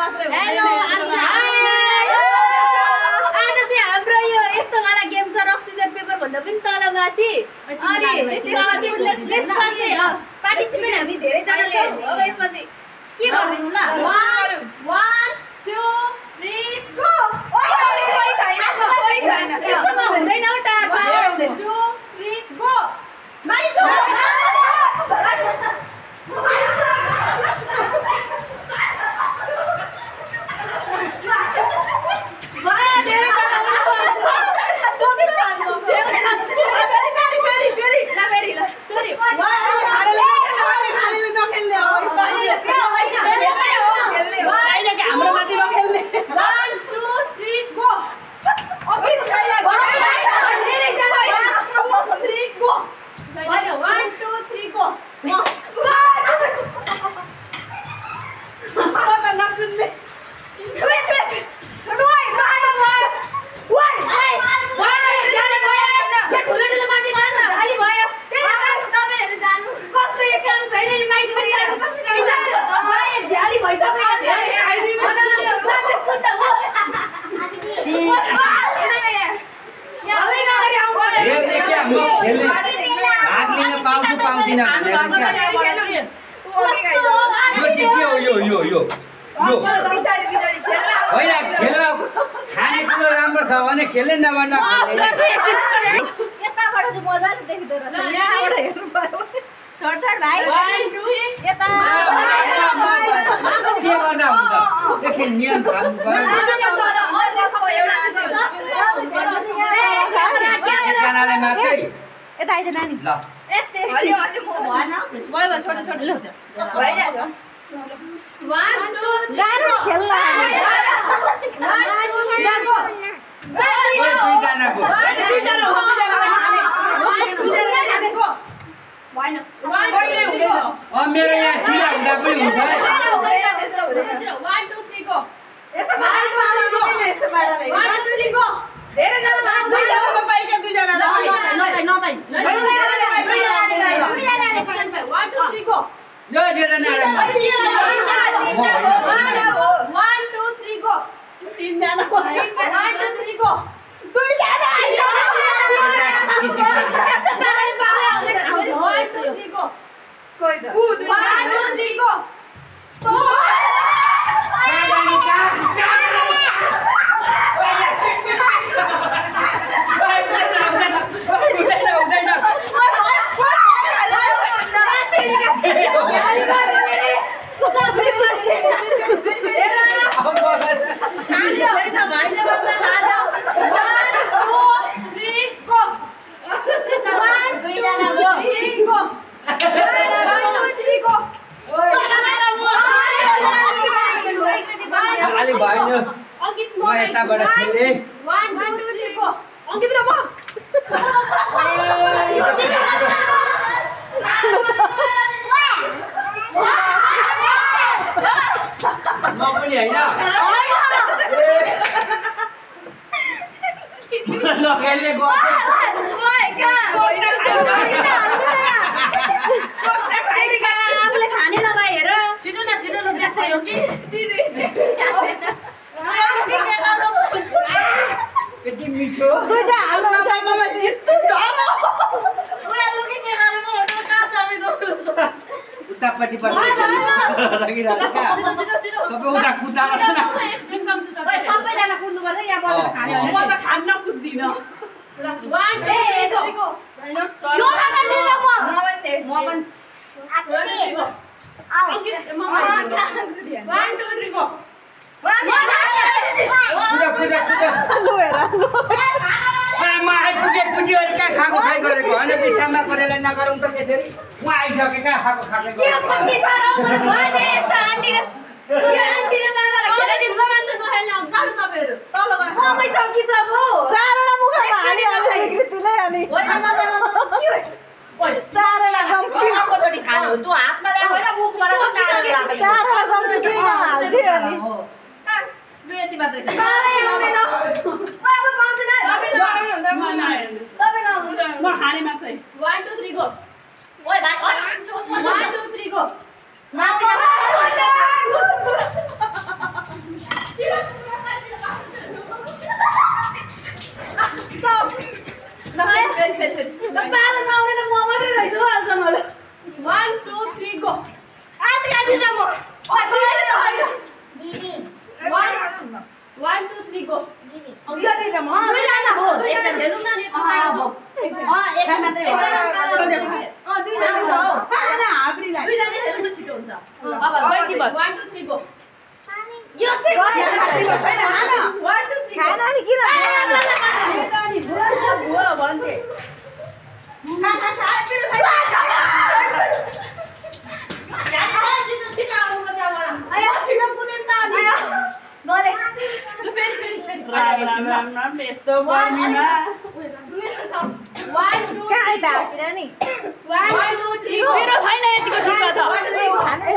hello आज चाहिँ हाम्रो यो यस्तो वाला गेम छ अक्सिजन पेपर भन्दा पनि तल माथि अनि यसपछि पार्टिसिपेट हामी धेरै जना छौं अब यसपछि के गर्नु ल 1 2 3 गो ओइ छैन यस्तोमा हुँदैन हो टापा 1 2 3 गो माइजो खेल्ने नभन्न यताबाट चाहिँ मजाले देखिँदो रहेछ यहाँबाट हेर्नु पर्यो छोड भाइ 1 2 यता के गर्दा हुन्छ एकछिन नियम थाल्नु पर्यो एकजनालाई मात्रै यता आइज नानी ल अलि अलि म भएन भयो छोड छोड ल भइराछ 1 2 गाह्रो खेल्न 1 2 दुईजनाको मेरो यहाँ सिधा हुँदा पनि हुन्छ है 1 2 3 गो यसो पाराले 1 2 3 गो धेरै जना दुईजनाको पाइके दुईजना नपाइ 1 2 3 गो यो दुईजनालाई 1 2 3 गो तीनजना 1 2 3 गो दुईजना 1 2 3 गो खाना नि किन यस्तो गर्मीमा कहाँ त किन नि मेरो छैन यतिको दुःख छ खानै